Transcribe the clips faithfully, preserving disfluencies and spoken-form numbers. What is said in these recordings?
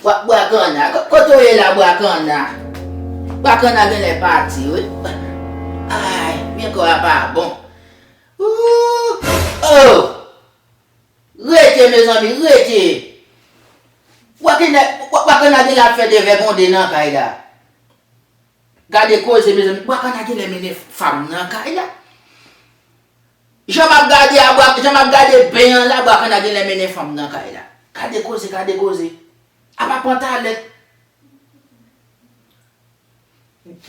Bwa, Bwa Kanna, ko-, kote w ye la, Bwa Kanna? Bwa Kanna genlè pati, wi. Ay, men kò a pa bon. Ooh, oh! Rete, mezanmi, rete! Bwa Kanna, Bwa, Bwa Kanna genlè ap fè de vègonde nan kay la. Gade koze, mezanmi. Bwa Kanna genlè mennen fanm nan kay la. Jan m ap gade a, Bwa, jan m ap gade ben an la, Bwa Kanna genlè mennen fanm nan kay la. Gade koze, gade koze. Apa pantalèt.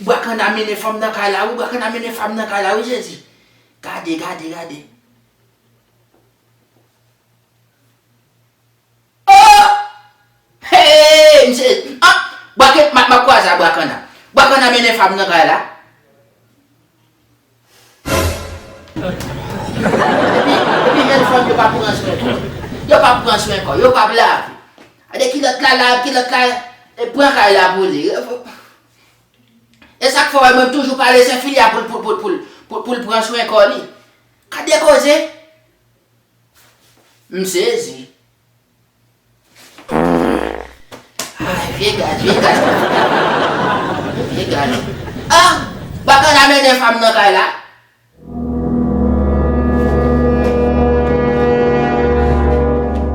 Bwa Kanna mennen fanm nan kay la, wi, Bwa Kanna mennen fanm nan kay la, wi, Jezi. Gade, gade, gade. Oh! Hey, misye, ah, Bwa Ke-, m ap, m ap kwaze a Bwa Kanna. Bwa Kanna mennen fanm nan kay la. Epi, epi menm fanm yo pa pran swen kò. Yo pa pran swen kò, yo pa lave. Gade kilòt la, la, kilòt la, e pran kay la pou li. E sa k fè w wè mwen m toujou pale se fili a pou l, pou, pou, pou, pou, pou l pran swen kò li. Gade koze. M sezi. Ay, vye gad, vye gad. Vye gad. Ah! Bwa Kanna mennen fanm nan kay la.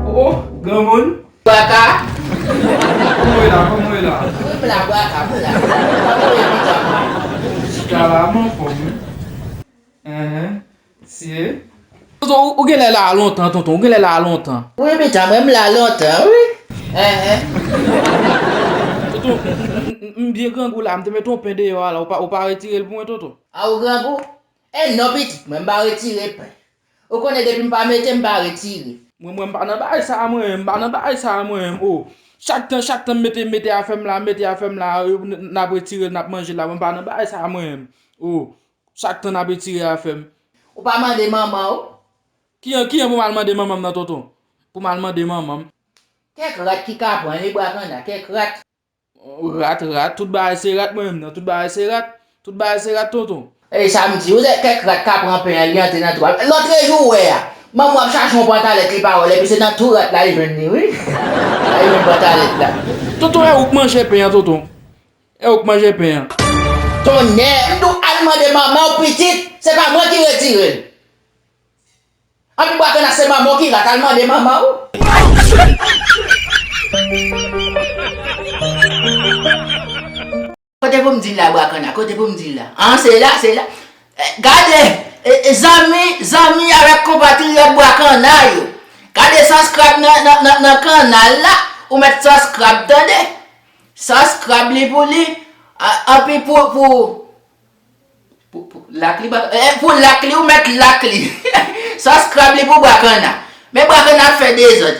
Oh, oh, granmoun. Baka. Kòman w ye la? Kòman w ye la? Wi, m la, Baka, m la. Kòman w ye, pitit? Chita la, m anfòm, wi. Enhen. Sye. Tonton, ou, ou genlè la lontan, tonton. Ou genlè la lontan. Wi, pitit, mwen, m la lontan, wi. Enhen. Tonton, m, m, m byen grangou la. M te mete yon pen deyò a la. Ou pa, ou pa retire l pou mwen, tonton? A, ou grangou? E non, pitit, mwen, m pa retire pen. Ou konnen depi m pa mete, m pa retire. Mwen, mwen, m pa nan bagay sa a, mwen, m pa nan bagay sa a, mwen, o. Chak tan, chak tan m mete, m mete afè m la, m mete afè m la, n, n ap retire l, n ap manje l la, mwen, m pa nan bagay sa a, mwen, o. Chak tan n ap retire afè m. Ou pa mande manman w? Kijan, kijan pou m al mande manman m nan, tonton? Pou m al mande manman m? Kèk rat ki ka pran li, Bwa Kanna, kèk rat. Rat, rat, tout bagay se rat mwen menm nan, tout bagay se rat, tout bagay se rat, tonton. E sa m di, ou se kèk rat ka pran pen an, li antre nan twou a. Lòt jou ou wè a, manman w ap chache yon pantalèt li pa wè l, epi se nan twou rat la li jwenn li, wi. La li jwenn pantalèt la. Tonton, e ou k manje pen an, tonton. E ou k manje pen an. Tonnè, m di w al mande manman w, pitit, se pa mwen ki retire l. Anpi Bwa Kanna se manman w ki rat, al mande manman w. Kote pou m di l la, Bwa Kanna? Kote pou m di l la? An, se la, se la. Eh, gade, eh, eh, zanmi, zanmi avèk konpatriyòt Bwa Kanna yo. Gade subscribe nan, nan, nan, nan kanal la, ou mèt subscribe, tande? Subscribe li pou li, a, anpi pou, pou, Pou, pou lak li, ba, eh, pou lak li, ou mèt lak li. Subscribe li pou Bwa Kanna. Men Bwa Kanna ap fè dezòd.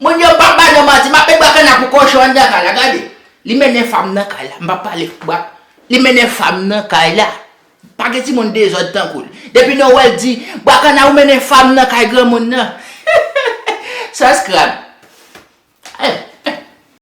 Moun yo p ap ba nou manti, m ap met Bwa Kanna pou kochon anndan kay la, gade. Li mennen fanm nan kay la, m p ap pale, Bwa. Li mennen fanm nan kay la. Pa gen timoun dezòd tankou l. Depi nou wè l di, Bwa Kanna ou mennen fanm nan kay granmoun nan. Subscribe.